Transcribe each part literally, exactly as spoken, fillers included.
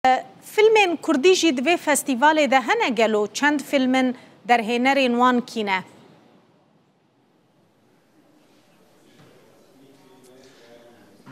Filmên kurdî jî di vê festîvalê de hene gelo? Çend film in, derhênerên wan kî ne?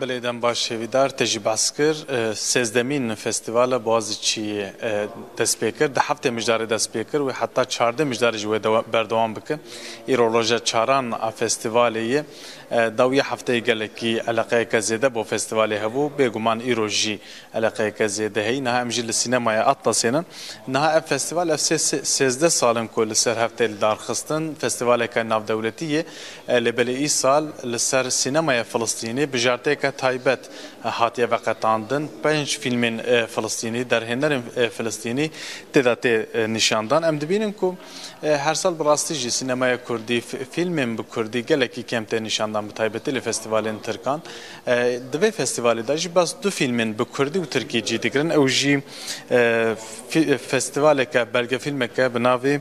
Belê, dem baş hêvîdar, te jî behs kir. E, sêzdemîn festîval e, Boğaziçi'yê, e, dest pê kir. Di heftê mijdarê dest pê kir û heta çardeh mijdarê jî wê dewa-, berdewam bike. Îro roja çaran a festîvalê ye. E, dawiya hefteyê gelekî eleqeyeke zêde bo festîvalê hebû. Bêguman îro jî eleqeyeke zêde heyî. Niha em jî li sînemaya Atlasê ne. Niha ev festîval, ev sê-, sê-, sêzdeh sal in ku li ser hev tê lidarxistin. Festîvaleke navdewletî ye. E, lê belê îsal li ser sînemaya Filistînê bijartiyeke taybet, e, hatiye veqetandin. Pênc fîlmên, e, Filistînî, derhênerên, e, Filistînî tê de tê, e, nîşandan. Em dibînin ku, e, her sal bi rastî jî sînemaya kurdî, fi-, fîlmên bi kurdî gelekî kêm tê nîşandan, bi taybetî li festîvalên tirkan. E, di vê festîvalê de jî bes du fîlmên bi kurdî û tirkî cî digirin. Ew jî, e, fî-, festîvaleke, belgefîlmeke bi navê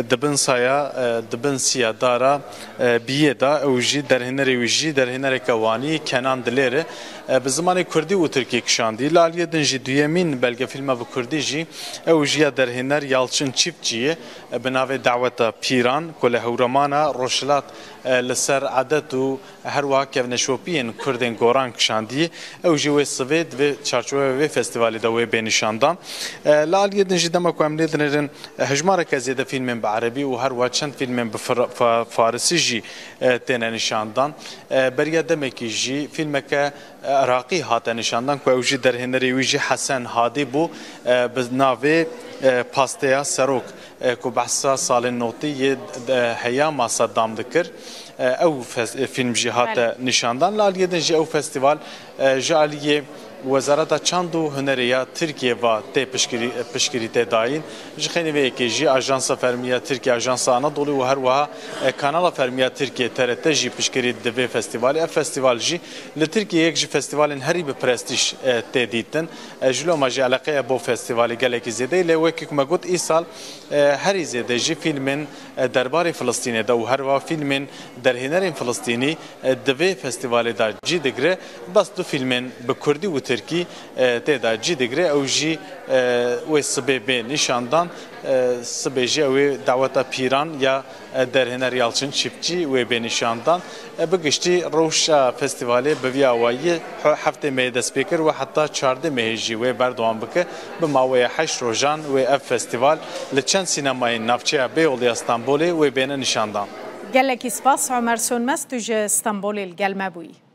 Di bin saya, e, di bin siya dara, e, biyê de, ew jî derhênerê wî jî derhênereke wanî, Kenan Dilêr e. E, bi zimanê kurdî û tirkî kişandî. Li aliyê din jî duyemîn belgefîlma bi kurdî jî, ew jî ya derhêner Yalçın Çiftçi ye, e, bi navê Daweta Pîran, ku li Hewremana Rojhilat, e, li ser edet û her wiha kevneşopiyên Kurdên Goran kişandî. Ew jî wê sibê di vê çarçoveya vê festîvalê de wê bê nîşandan. E, li aliyê din jî dema ku em lê dinêrin, e, hejmareke zêde fîlmên bi erebî û her wiha çend fîlmên bi fir-, fa-, farisî jî, e, têne nîşandan. E, beriya demekî jî fîlmeke, e, Iraqî hate nîşandan ku ew jî derhênerê wî jî Hesen Hadî bû, e, bi navê, e, Pasteya Serok, e, ku behsa salên notî yê, e, heyama Seddam dikir. E, ew fes-, e, fîlm jî hate Belê. nîşandan. Li aliyê din jî ew festîval, e, ji aliyê Wezareta Çand û Hunerê ya Tirkiyê ve tê piştgirî-, piştgirî tê dayîn. Ji xênî vê yekê jî Ajansa Fermî ya Tirkiye, Ajansa Anadolî û her wiha, e, Kanala Fermî ya Tirkiye, T R T jî piştgirî dide vê festîvalê. Ev festîval jî li Tirkiyê yek ji festîvalên herî bi prestîj, e, tê dîtin. E, ji loma jî eleqeya bo festîvalê gelekî zêde ye, lê wekî ku me got îsal, e, herî zêde jî fîlmên, e, derbarê Filistînê de û her wiha fîlmên derhênerên Filistînî, e, di vê festîvalê de cî digire. Bes du fîlmên bi kurdî û tirkî, e, tê de cî digire. Ew jî, e, wê sibê bê nîşandan. E, sibê jî ew ê Daweta Pîran ya, e, derhêner Yalçın Çiftçi wê bê nîşandan. E, bi giştî rewşa festîvalê bi vî awayî he-, heftê mehê dest pê kir û heta çardeh mehê jî wê berdewam bike. Bi maweya heşt rojan wê ev festîval li çend sînemayên navçeya Beyoğlu ya Stenbolê wê bêne nîşandan. Gelekî spas Omer Sönmez, tu ji Stenbolê li gel me bûyî.